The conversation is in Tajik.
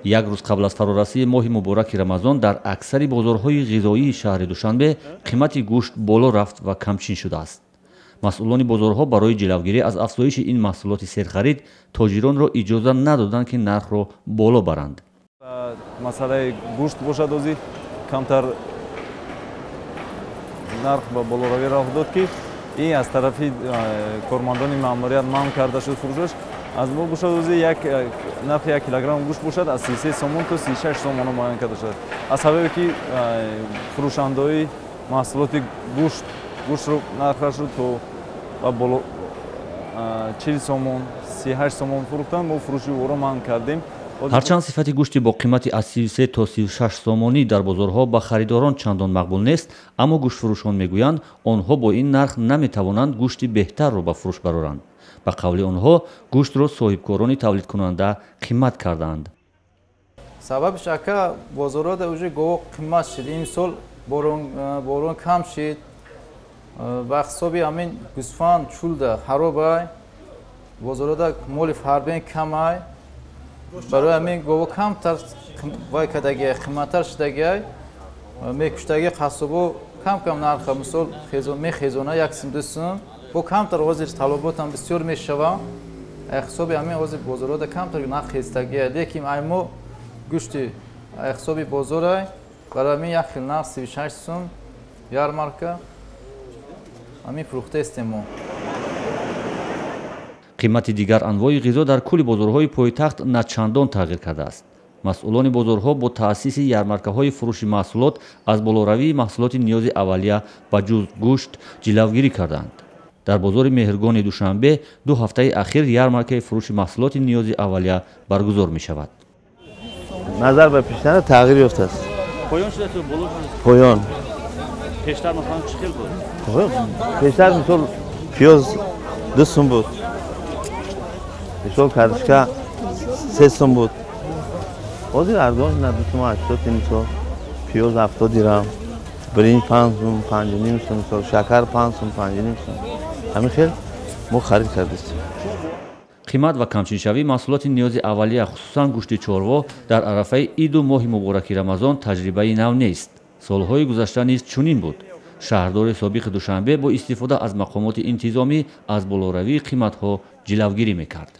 Як рӯз қабл аз фарорасии моҳи мубораки Рамазон дар аксари бозорҳои ғизоии шаҳри Душанбе қимати гӯшт боло рафт ва камчин шудааст. Масъулони бозорҳо барои ҷилавгирӣ аз афзоиши ин маҳсулоти серхарид тоҷиронро иҷоза надоданд, ки нархро боло баранд. Масъалаи гӯшт бошад, озӣ камтар нарх ба болоравӣ роҳ дод, ки ин аз тарафи кормандони маъмурият манъ карда шуд фурӯшаш. Аз мо бошад, ӯзи як нархи 1 килограмм гӯшт бошад, аз 33 сомон то 36 сомон муайян карда шуд. Аз сабабе ки фурӯшандаҳои маҳсулоти гӯшт гӯштро нархашро то ба боло 40 сомон, 38 сомон фурӯхтанд, мо фурӯши ӯро манъ кардем. Ҳарчанд сифати гӯшти бо қимати аз 33 то 36 сомонӣ дар бозорҳо ба харидорон чандон мақбул нест, аммо гӯштфурӯшон мегӯянд, онҳо бо ин нарх наметавонанд гӯшти беҳтарро ба фурӯш бароранд. Ба қавли онҳо, гӯштро соҳибкорони тавлидкунанда қимат кардаанд. Сабабиш, ака, бозорҳода уже гово қимат шид. Имсол борон кам шид. Ба ҳисоби ҳамин гӯсфанд чулда харобай, бозорҳода моли фарбен камай. Барои ҳамин гово камтар вай кардагиай, қиматтар шудагиай. Мекуштаги қассобо кам кам нарха, мисол, мехезона 1 сум, 2 сум бо камтар. Ҳозир талаботам бисёр мешава. Ҳисоби ҳамин ҳозир бозорҳода камтар нарх хезтагиай, лекин ай мо гӯшти ҳисоби бозорай, барои ҳамин як хел нарх 36 сум ярмарка ҳамин фурӯхтаистем мо. Қимати дигар анвои ғизо дар кулли бозорҳои пойтахт на чандон тағйир кардааст. Масъулони бозорҳо бо таъсиси ярмаркаҳои фурӯши маҳсулот аз болоравии маҳсулоти ниёзи аввалия ба ҷуз гӯшт ҷилавгирӣ карданд. Дар бозори Меҳргони Душанбе 2 ҳафтаи ахир ярмаркаи фурӯши маҳсулоти ниёзи аввалия баргузор мешавад. Назар ба пештара тағйир ёфтааст. Поён шудааст ё боло шудааст? Поён. Пештар масалан чӣ хел буд? Пештар мисол пиёз 2 сум буд. Мисол картошка 3 сум буд. Ҳозир арзон на 2 сум 80 мисол. Пиёз 70 дирам, биринҷ 5 сум, 5.5 сум, мисол шакар 5 сум, 5.5 сум. Ҳамин хел мо харид кардастем. Қимат ва камчиншавии маҳсулоти ниёзи аввалия, хусусан гӯшти чорво, дар арафаи иду моҳи мубораки Рамазон таҷрибаи нав нест. Солҳои гузашта низ чунин буд. Шаҳрдори собиқи Душанбе бо истифода аз мақомоти интизомӣ аз болоравии қиматҳо ҷилавгирӣ мекард.